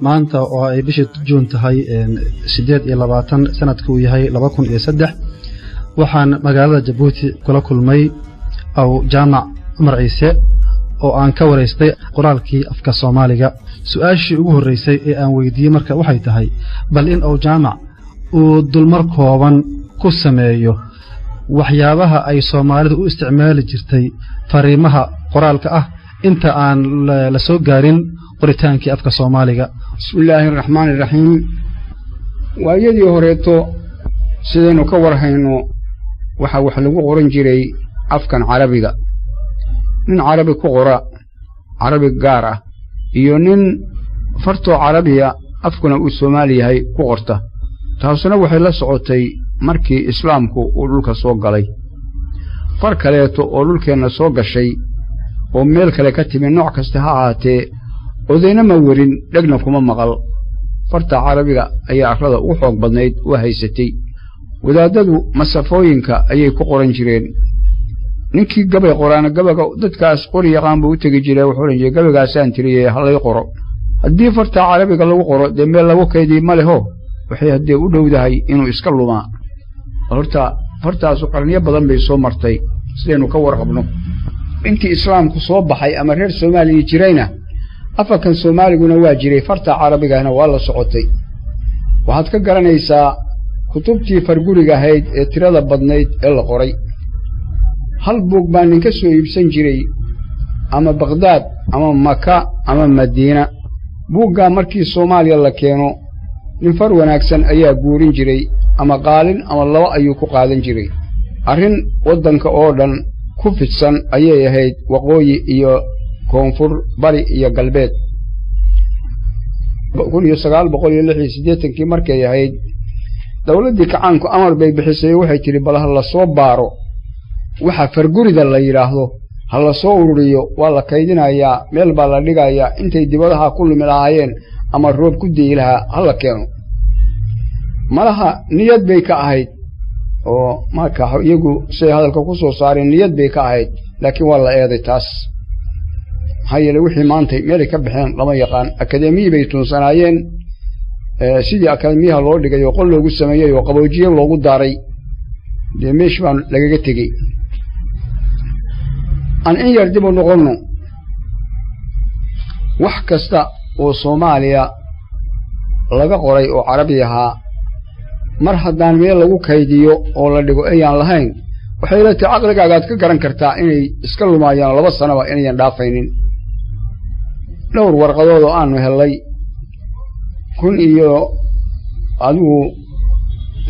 Maanta oo ay bisha Juun tahay 28, sanadka uu yahay 2003, waxaan magaalada Jabuuti kula kulmay Aw Jaamac Cumar Ciise oo aan ka waraystay qoraalkii afka Soomaaliga. Su-aashii ugu horreysay ee aan weydiiyey marka waxay tahay bal in Aw Jaamac uu dulmar kooban ku sameeyo waxyaabaha ay Soomaalidu u isticmaali jirtay fariimaha qoraalka ah inta aan la soo gaarin qoritaankii afka Soomaaliga. Bismi illaahi araxmaani iraxiim. Waayadii horeeto, sidaynu ka warhayno, waxaa wax lagu qoran jiray afkan Carabiga. Nin Carabi ku qora, Carabi gaar ah, iyo nin fartoo Carabiya afkuna uu Soomaali yahay ku qorta. Taasuna waxay la socotay markii Islaamku uu dhulka soo galay. Far kaleeto oo dhulkeenna soo gashay oo meel kale ka timi, nooc kasta ha ahaatee, odayna ma werin, dhegna kuma maqal. Farta Carabiga ayaa arlada ugu xoog badnayd oo haysatay. Wadaaddadu masafooyinka ayay ku qoran jireen. Ninkii gabay qoraana gabayga dadkaas qori yaqaan buu u tegi jiray. Wuxuu odhan jiray: "Gabaygaasaan tiriyey, halay qoro." Haddii farta Carabiga lagu qoro, dee meel lagu kaydiyey ma leho, waxay haddee u dhowdahay inuu iska lumaa. Horta fartaasu qarniyo badan bay soo martay, sidaynu ka warqabno. Intii Islaamku soo baxay ama reer Soomaaliya jirayna, afarkan Soomaaliguna waa jiray, farta Carabigahna waa la socotay. Waxaad ka garanaysaa kutubtii farguriga ahayd ee tirada badnayd ee la qoray. Hal buug baa nin ka soo iibsan jiray ama Baqhdaad ama Maka ama Madiina. Buuggaa markii Soomaaliya la keeno, nin far wanaagsan ayaa guurin jiray, ama qaalin ama laba ayuu ku qaadan jiray. Arrin waddanka oo dhan ku fidsan ayay ahayd, waqooyi iyo koonfur, bari iyo galbeed. 1986-kii markay ahayd, dowladdii kacaanku amar bay bixisay. Waxay tidhi: "Bal ha la soo baaro waxa fargurida la yidhaahdo, ha la soo ururiyo, waa la kaydinayaa, meel baa la dhigayaa. Intay dibadaha ku lumi lahaayeen ama roob ku di'i lahaa, ha la keeno." Malaha niyad bay ka ahayd, oo marka iyagu siday hadalka ku soo saareen niyad bay ka ahayd, laakiin waa la eeday taas. Maxaa yeele, wixii maantay meelay ka baxeen lama yaqaan. Akadeemiyi bay tuunsanaayeen. Sidii akadeemiyaha loo dhigay oo qol loogu sameeyey oo qaboojiye loogu daaray, dee meesh baan lagaga tegey. Aan in yar dib u noqonno. Wax kasta oo Soomaaliya laga qoray oo Carabi ahaa, mar haddaan meel lagu kaydiyo oo la dhigo ayaan lahayn, waxay la tahay caqligaagaad ka garan kartaa inay iska lumaayaan, 2 sanaba inayan dhaafaynin. Dhowr warqadood oo aanu hellay kun iyo adigu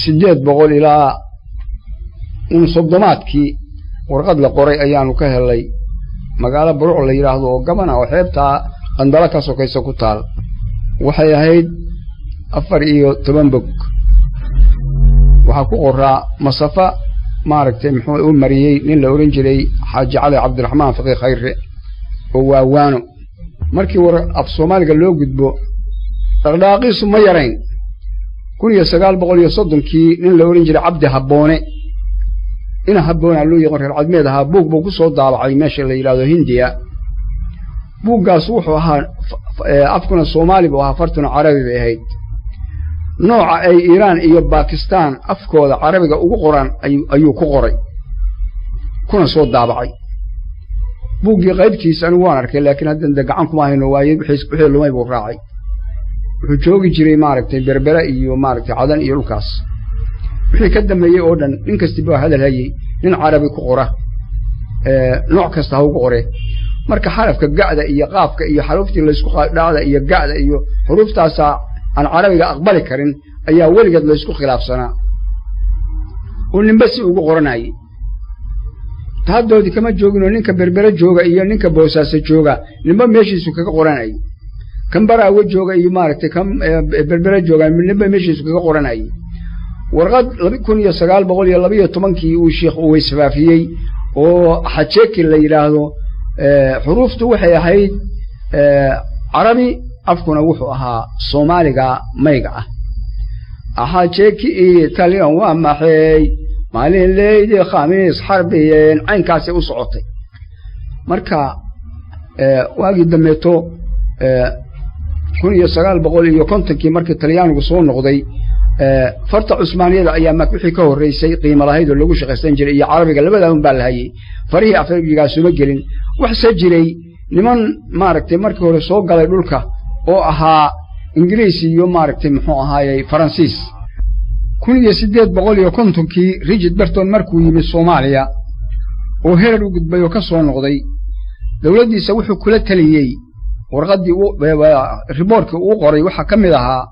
siddeed boqol ilaa un soddomaadkii, warqad la qoray ayaanu ka hellay magaalo Buruc la yidhaahdo oo gabana oo xeebtaa Qandalo ka sokaysa ku taal. Waxay ahayd 14 bog. Waxaa ku qoraa masafa maaragtay muxuu u mariyey nin la odhan jiray Xaaji Cali Cabdiraxmaan Faqiih Khayre oo waawaano. Markii war af Soomaaliga loo gudbo, dhaqdhaqaaqiisu ma yarayn. 1930-kii nin la odhan jiray Cabdi Habboone, ina Habboonaa loo yaqoon, reer Cadmeed ahaa, buug buu ku soo daabacay meesha la yidhahdo Hindiya. Buuggaas wuxuu ahaa, afkuna Soomaali buu ahaa, fartuna Carabi bay ahayd. Nooca ay Iiraan iyo Bakistaan afkooda Carabiga ugu qoraan ayuu ku qoray kuna soo daabacay. Buuggii qaybtiisa anigu waan arkay, laakiin haddan de gacan kuma hayno. Waaye, wixii lumay buu raacay. Wuxuu joogi jiray, maaragtay, Berbere iyo, maaragtay, Cadan iyo dhulkaas. Wixii ka dambeeyey oo dhan nin kasti baa hadal hayey nin Carabi ku qora, nooc kasta ha ugu qoree. Marka xarafka ga'da iyo qaafka iyo xaruuftii laysku dhacda iyo ga'da iyo xuruuftaasaa aan Carabiga aqbali karin ayaa weligeed laysku khilaafsanaa oo ninba si ugu qoranayay. Haddoodii kama jooginoo ninka Berbere jooga iyo ninka Boosaaso jooga ninba meeshiisu kaga qoranayay, kan Baraawe jooga iyo, maaragtay, kan Berbere jooga ninba meeshiisu kaga qoranayay. Warqad 1912-kii uu Sheikh Uweys faafiyey oo Xajeeki la yidhaahdo, xuruuftu waxay ahayd Carabi, afkuna wuxuu ahaa Soomaaliga mayga ah. Axajeeki iyo taliyan waa maxay maalin leydi khamiis xarbiyeen, caynkaasay u socotay. Marka waagii dambeeto 1950-kii markii Talyaanigu soo noqday, farta Cusmaaniyada ayaa wixii ka horreysay qiimo lahayd oo lagu shaqaysan jiray, iyo Carabiga, labadaa un baa la hayey. Farihii Afrigigaa suma gelin. Waxse jiray niman, maaragtay, markii hore soo galay dhulka oo ahaa Ingiriis iyo, maaragtay, muxuu ahaayey, Faransiis. 1850-kii Richard Burton markuu yimid Soomaaliya oo Herer u gudbay oo ka soo noqday, dowladdiisa wuxuu kula teliyey, warqaddii riboorkii uu qoray waxaa ka mid ahaa: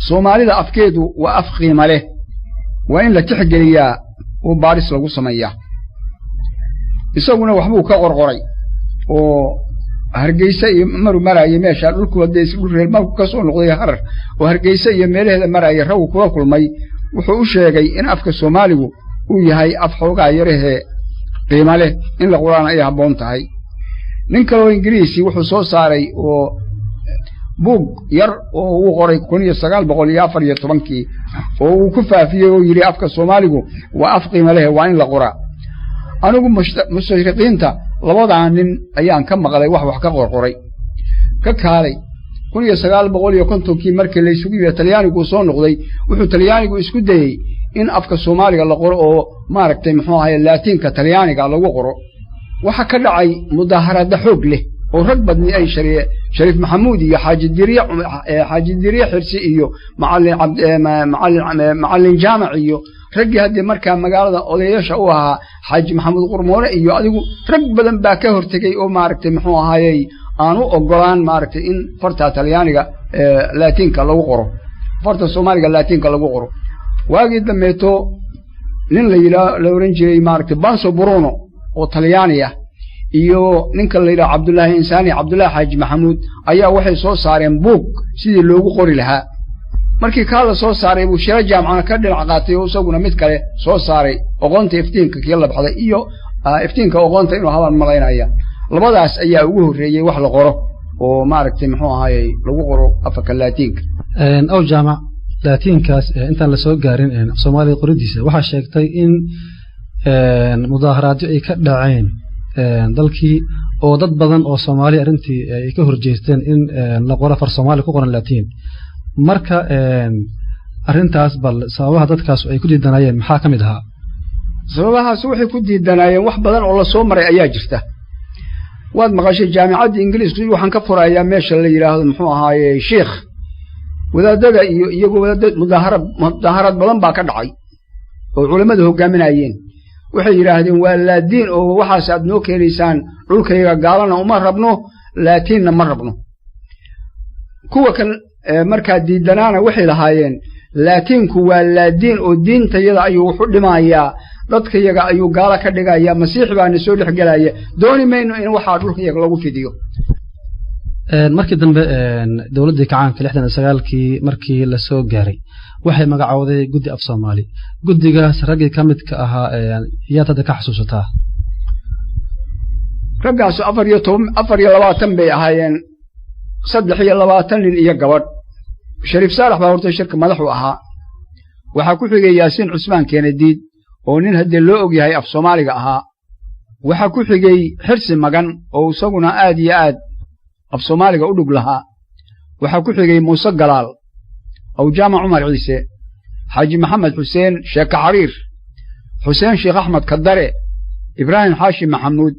Soomaalida afkeedu waa af qiimo leh, waa in la tixgeliyaa oo baadhis lagu sameeyaa. Isaguna waxbuu ka qorqoray oo Hargeysa iyo maruu maraayay meesha dhulku haddee dhul reer markuu ka soo noqday Harar oo Hargeysa iyo meelaheeda maraayay, ragu kula kulmay, wuxuu u sheegay in afka Soomaaligu uu yahay af xoogaa yarahee qiimo leh, in la qoraana ay habboon tahay. Nin kaloo Ingiriisi wuxuu soo saaray oo buug yar oo uu qoray 1914-kii oo uu ku faafiyey oo yidhi afka Soomaaligu waa af qiimo leh, waa in la qoraa. Anigu mustashriqiinta labadaa nin ayaan ka maqlay wax ka qorqoray. Ka kaalay, 1950-kii markii laysugu yimi, Talyaanigu soo noqday, wuxuu Talyaanigu isku dayey in afka Soomaaliga la qoro oo, maaragtay, muxuu ahaye, Laatiinka Talyaaniga lagu qoro. Waxaa ka dhacay mudaaharaadda xoog leh oo rag badni ay Shariif Maxamuud iyo Xaaji Diriye Xirsi iyo Macallin Jaamac iyo raggii haddii markaa magaalada odayaasha u ahaa, Xaaji Maxamuud Qurmoore iyo adigu rag badan baa ka hortegey oo, maaragtay, muxuu ahaayey, aan u ogolaan, maaragtay, in farta Talyaaniga Laatiinka lagu qoro, farta Soomaaliga Laatiinka lagu qoro. Waagii dambeeto nin la yidhaa la ohan jiray, maaragtay, Banso Bruno oo Talyaani ah iyo ninka la yidhaha Cabdullaahi Insaani, Cabdullaahi Xaaji Maxamuud, ayaa waxay soo saareen buug sidii loogu qori lahaa. Markii kaa la soo saaray buu Shiro Jaamacana ka dhinac qaatay oo isaguna mid kale soo saaray, Oqoonta Iftiinka kii la baxday iyo Iftiinka Oqoonta inuu habaan malaynaya. Labadaas ayaa ugu horreeyey wax la qoro oo, maaragtay, muxuu ahaayey, lagu qoro afarka Laatiinka. Aw Jaamac, Laatiinkaas intaan lasoo gaarin Soomaaliya qoridiisa, waxaa sheegtay in mudaaharaadyo ay ka dhaceen dalkii oo dad badan oo Soomaaliya arrintii ay ka horjeesteen in la qoro far Soomaaliya ku qoran Laatiin. Marka arrintaas bal sababaha dadkaas ay ku diidanayeen maxaa ka mid ahaa? Sababahaas waxay ku diidanaayeen wax badan oo lasoo maray ayaa jirta. Waad maqashay jaamicaddii Ingiriisku waxaan ka furayaa meesha la yidhaahdo, muxuu ahaaye, Sheikh. Wadaadada iyo iyagu wadaada mudaaharaad badan baa ka dhacay oo culammadu hoggaaminayeen. Waxay yidhaahdeen waa laadiin oo waxaas aad noo keenaysaan dhulkayga, gaalana uma rabno, laatiinna ma rabno. Kuwa kan markaa diidanaana waxay lahaayeen laatiinku waa laadiin oo diintayada ayuu wuxu dhimayaa, dadkayaga ayuu gaalo ka dhigayaa, Masiix baana soo dhex gelaya, dooni mayno in waxaa dhulkayaga lagu fidiyo. Markii dambe dowladdii kacaanka 69-kii markii lasoo gaaray waxay magacowday guddi af Soomaali. Guddigaas raggii ka midka ahaa yaad hadda ka xasuusataa? Raggaasu 14, 24 bay ahaayeen, 23 nin iyo gabadh. Shariif Saalax baa horta shirka madaxu ahaa. Waxaa ku xigay Yaasiin Cusmaan Keenadiid oo nin haddee loo og yahay af Soomaaliga ahaa. Waxaa ku xigay Xirsi Magan oo isaguna aad iyo aad af Soomaaliga u dhug lahaa. Waxaa ku xigay Muuse Galaal, Awjaamac Cumar Ciise, Xaaji Maxamed Xuseen Sheeke Xariir, Xuseen Sheekh Axmed Kadare, Ibraahim Xaashi Maxamuud,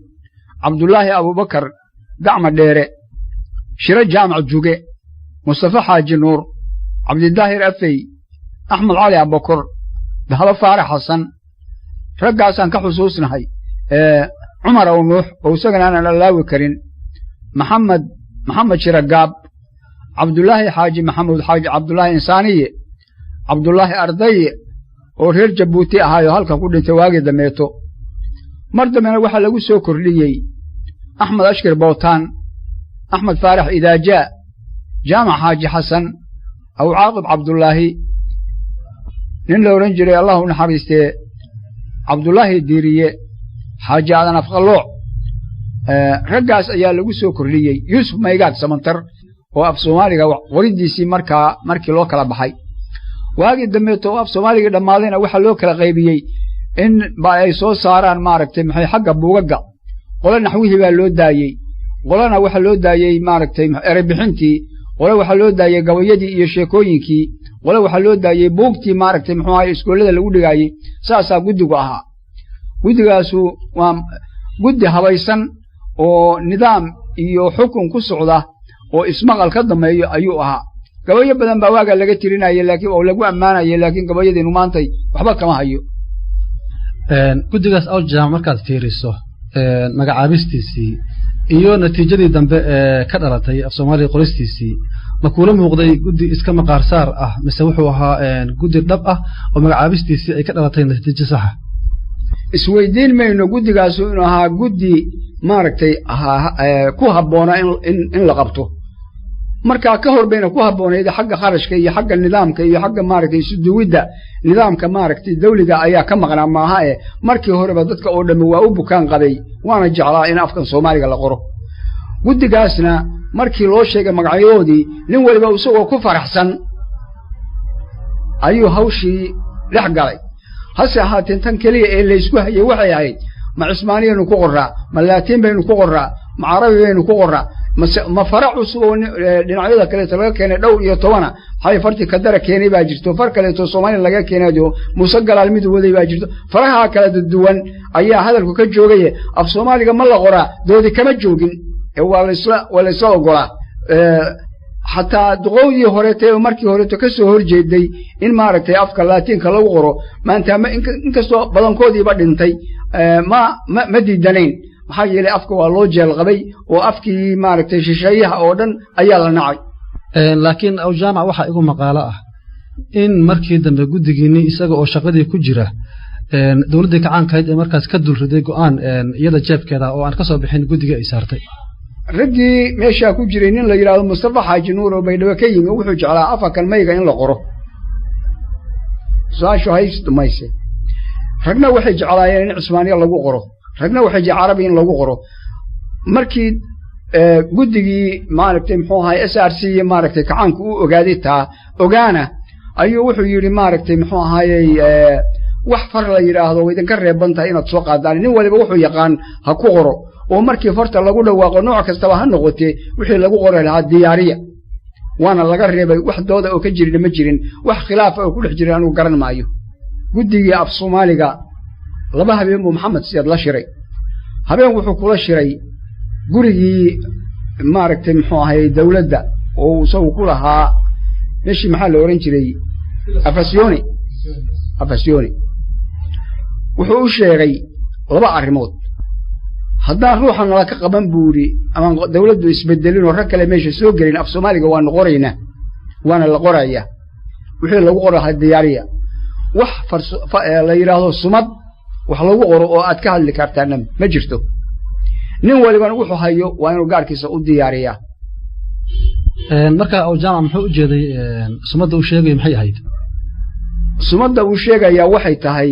Cabdullaahi Abubakar Gacma Dheere, Shiro Jaamac Juge, Mustafa Xaaji Nuur, Cabdidaahir Afey, Axmed Cali Abakor, Dahabo Faarax Xasan. Raggaasaan ka xusuusnahay. Cumar Aw Nuux oo isagana aanan allaawi karin, Maxamed Maxamed Shiro Gaab, Cabdullaahi Xaaji Maxamuud Xaaji Cabdullaahi Insaaniye, Cabdullaahi Ardaye oo reer Jabuuti ahaayoo halkan ku dhintay waagii dambeeto. Mar dambena waxaa lagu soo kordhiyey Axmed Ashkir Bootaan, Axmed Faarax Idaajaa, Jaamac Xaaji Xasan, Aw Caaqib Cabdullaahi, nin la odhan jiray, Allah u naxariistee, Cabdullaahi Diiriye, Xaaji Aadan Afqalooc. Raggaas ayaa lagu soo kordhiyey. Yuusuf Maygaag Samantar oo af Soomaaliga qoriddiisii markaa markii loo kala baxay waagii dambeeto oo af Soomaaligii dhammaadayna, waxaa loo kala qaybiyey in ba ay soo saaraan, maaragtay, maxay, xagga buugagga. Qolo naxwihii baa loo daayey, qolana waxaa loo daayey, maaragtay, ereybixintii Qole waxaa loo daayey gabayadii iyo sheekooyinkii. Qole waxaa loo daayey buugtii, maaragtay muxuu ahay, iskoolada lagu dhigaayey. Saasaa guddigu ahaa. Guddigaasu waa guddi habaysan oo nidaam iyo xukun ku socda oo ismaqal ka dambeeyo ayuu ahaa. Gabayo badan baa waagaa laga tirinayay, laakiin oo lagu ammaanayay, laakiin gabayadiinu maantay waxba kama hayo. Guddigaas, Awjaamac, markaad fiiriso magacaabistiisii iyo natiijadii dambe ee ka dhalatay af Soomaaliya qoristiisii, ma kuula muuqday guddi iska maqaarsaar ah, mise wuxuu ahaa guddi dhab ah oo magacaabistiisii ay ka dhalatay natiijo saxa? Isweydiin mayno guddigaasu inuu ahaa guddi, maaragtay, ku habboonaa in la qabto. Markaa ka hor bayna ku habboonayd xagga kharashka iyo xagga nidaamka iyo xagga, maaragtay, isuduwidda nidaamka, maaragtay, dawliga ayaa ka maqnaa maaha e. Markii horeba dadka oo dhammi waa u bukaan qabay, waana jeclaa in afkan Soomaaliga la qoro. Guddigaasna markii loo sheegay magacyadoodii, nin waliba isagoo ku faraxsan ayuu hawshii dhex galay. Hase ahaateen, tan keliya ee laysku hayay waxay ahayd: ma Cismaaniyaynu ku qorraa, ma Laatiin baynu ku qorraa, ma Carabi baynu ku qorraa, mase ma fara cusub oo dhinacyada kaleeto laga keenay, dhowr iyo tobana maxay fartii kadara keenay baa jirto, far kaleeto Soomaaliya laga keenayo, Muuse Galaal midu waday baa jirto. Faraha kala duwan ayaa hadalku ka joogaye, af Soomaaliga ma la qoraa doodi kama joogin ee waa laysla ogolaa. Xataa duqowdii horeete markii horeeto ka soo horjeeday in, maaragtay, afka Laatiinka lagu qoro, maanta inkastoo badankoodiiba dhintay, ma diidanayn. Maxaa yeelay, afka waa loo jeelqabay oo afkii, maaragtay, shisheeyaha oo dhan ayaa la nacay. Laakiin, Awjaamac, waxaa igu maqaalo ah in markii dambe guddigiinni isaga oo shaqadii ku jira, dowladdii kacaankahayd ee markaas ka dul riday go'aan iyada jeebkeeda oo aan ka soo bixin guddiga ay saartay. Raggii meeshaa ku jiray, nin la yidhahdo Mustafa Xaaji Nuur oo Baydhabo ka yimi, wuxuu jeclaa afakan mayga in la qoro. Su-aashu hays mayse. Ragna waxay jeclaayeen in Cismaaniya lagu qoro, ragna waxay jecel Carabi in lagu qoro. Markii guddigii, maaragtay, muxuu ahay, SRC iyo, maaragtay, kacaanku u ogaaday taa ogaana, ayuu wuxuu yidhi, maaragtay, muxuu ahaayey, wax far la yidhaahdo way idinka reeban tahay inaad soo qaadaan. Nin waliba wuxuu yaqaan ha ku qoro, oo markii farta lagu dhawaaqo, nooc kastaba ha noqotee, wixii lagu qori lahaa diyaariya. Waana laga reebay. Wax dooda oo ka jirina ma jirin, wax khilaafa oo ku dhex jirin anugu garan maayo. Guddigii af Soomaaliga 2 habeen buu Maxamed Siyaad la shiray. Habeen wuxuu kula shiray gurigii, maaragtay, muxuu ahay, dawladda oo isagu ku lahaa meeshii, maxaa la odhan jiray, Afasioni. Wuxuu u sheegay laba arrimood: haddaan ruuxa nala ka qaban, buu yidhi, amaan dawladdu isbedelin oo rag kale meesha soo gelin, af Soomaaliga waanu qoraynaa, waana la qorayaa, wixii lagu qoro lahaa diyaariya. Wax la yidhaahdo sumad wax lagu qoro oo aad ka hadli kartaana ma jirto. Nin walibana wuxuu hayo waa inuu gaarkiisa u diyaariyaa. Marka, Awjaamac, muxuu u jeeday? Sumadda uu sheegayo maxay ahayd? Sumadda uu sheegayaa waxay tahay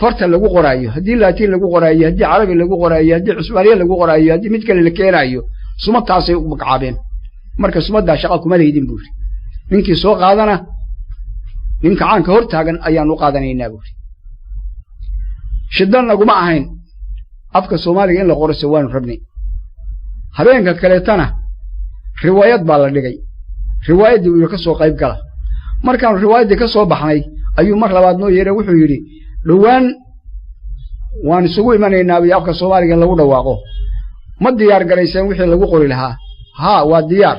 farta lagu qoraayo. Haddii Laatiin lagu qoraayo, haddii Carabi lagu qoraayo, haddii Cusmaaniye lagu qoraayo, haddii mid kale la keenaayo, sumadtaasay u magacaabeen. Marka sumaddaa shaqa kuma leydin, buu yidhi. Ninkii soo qaadana, ninka caanka hor taagan ayaan u qaadanaynaa, buu yidhi. Shiddo naguma ahayn afka Soomaaliga in la qorose, waanu rabnay. Habeenka kaleetana riwaayad baa la dhigay. Riwaayaddii buu yidhi ka soo qayb gala. Markaanu riwaayaddii ka soo baxnay ayuu mar labaad noo yeedhay. Wuxuu yidhi, dhowaan waan isugu imanaynaa iyo afka Soomaaliga in lagu dhawaaqo, ma diyaar garayseen wixii lagu qori lahaa? Haa, waa diyaar.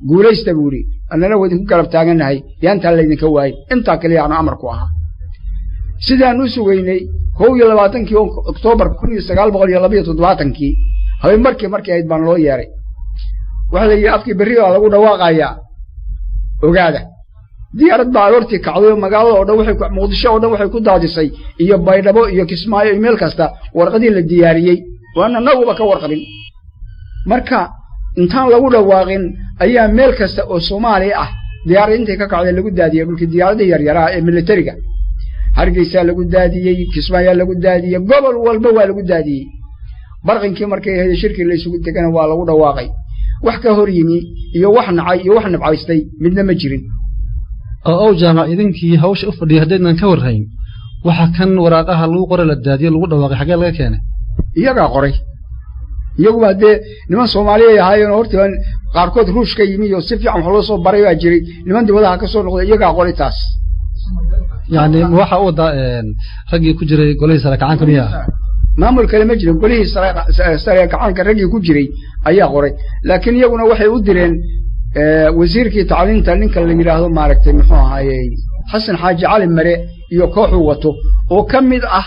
Guulaysta, buu yidhi, annana waa idinku garab taagannahay, yaantaan laydinka waayey. Intaa kaliya aanu amarku ahaa. Sidaan u sugaynay, 21-kii Oktoobar 1972-kii habeen markii markay ahayd baan loo yeeray. Waxaa la yidhi, afkii berri baa lagu dhawaaqayaa, ogaada. Diyaarad baa aroortii kacday oo magaalada oo dhan waxay, Muqdisho oo dhan waxay ku daadisay, iyo Baydhabo iyo Kismaayo iyo meel kasta, warqadii la diyaariyey waana naguba ka warqabin. Marka intaan lagu dhawaaqin ayaa meel kasta oo Soomaaliya ah diyaarad intay ka kacday lagu daadiyey dhulkii, diyaaradii yaryaraha ee militariga. Hargeysaa lagu daadiyey, Kismaayaa lagu daadiyey, gobol walba waa lagu daadiyey. Barqinkii markay ahayd shirkii la isugu tegana waa lagu dhawaaqay. Wax ka hor yimi iyo wax nacay iyo wax nabcaystay midna ma jirin. Oo, ow Jaamac, idinkii hawsha u fadhiyay haddaydnan ka warrayn, waxa kan waraaqaha lagu qore, la daadiyo, lagu dhawaaqay, xaggee laga keenay? Iyagaa qoray. Iyaguba dee niman Soomaaliyay ahaayeen oo horta qaarkood Ruush ka yimi oo si fiican wax loo soo baray baa jiray, niman dibadaha ka soo noqday, iyagaa qoray taas. Yani waxa u wadaa raggii ku jiray golihii sare kacaanka miya? Maamul kale ma jirin, golihii sare kacaanka raggii ku jiray ayaa qoray. Laakiin iyaguna waxay u direen wasiirkii tacliinta, ninka la yidhaahdo maaragtay muxuu ahaayey, Xasan Xaaji Cali Mare iyo kooxuu wato oo ka mid ah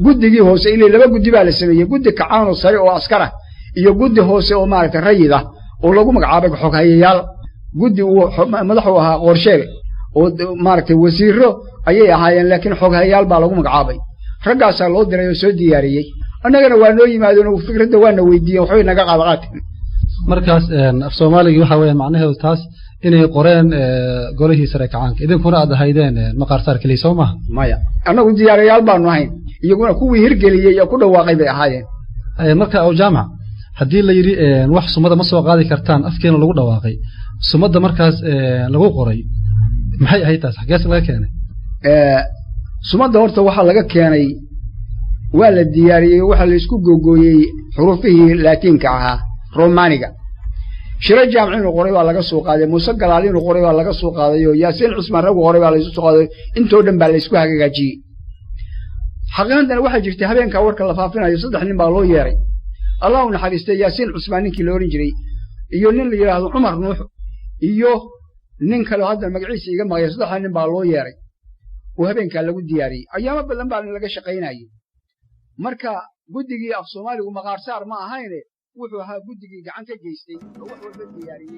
guddigii hoose. Ilaa laba guddi baa la sameeyey, guddi kacaanoo sare oo askar ah iyo guddi hoose oo maaragtay rayid ah oo lagu magacaabay xoghayayaal. Guddi uu madaxu ahaa Qoorsheel oo maaragtay wasiiro ayay ahaayeen, laakiin xoghayayaal baa lagu magacaabay. Raggaasaa loo diray oo soo diyaariyey. Annagana waa noo yimaadeen oo fikradda waana weydiiyeen, waxbay naga qaadqaateen. Markaas af Soomaaligii waxa weeye macnaheedu taas inay qoreen golihii sare kacaanka, idinkuna aad ahaydeen maqaarsaar keliya, soo maha? Maya, annagu diyaarayaal baanu ahayn, iyaguna kuwii hirgeliyey ee ku dhawaaqay bay ahaayeen. Marka aw Jaamac, haddii la yidhi wax sumada ma soo qaadi kartaan, afkeena lagu dhawaaqay, sumadda markaas lagu qoray maxay ahayd taas? Xagees laga keenay? Sumadda horta waxaa laga keenay, waa la diyaariyey, waxaa la isku googooyey xuruufihii Laatiinka ahaa, Romaaniga. Shiro Jaamci inuu qoray baa laga soo qaaday, Muuse Galaali inuu qoray baa laga soo qaaday, oo Yaasiin Cusmaan raggu qoray baa laysu soo qaaday. Intoo dhan baa laysku hagaajiyey. Xaqiiqantana waxaa jirtay habeenkaa warka la faafinayo saddex nin baa loo yeeray. Allah u naxariistay Yaasiin Cusmaan ninkii la ohan jiray, iyo nin la yidhaahdo Cumar Nuux, iyo nin kaleo haddana magaciisa iga maqaya. Saddexda nin baa loo yeeray oo habeenkaa lagu diyaariyey. Ayaamo badan baa laga shaqaynayey. Marka guddigii af Soomaaligu maqaarsaar ma ahayne, wuxuu ahaa guddigii gacan ka geystay oo wax walba diyaariyey.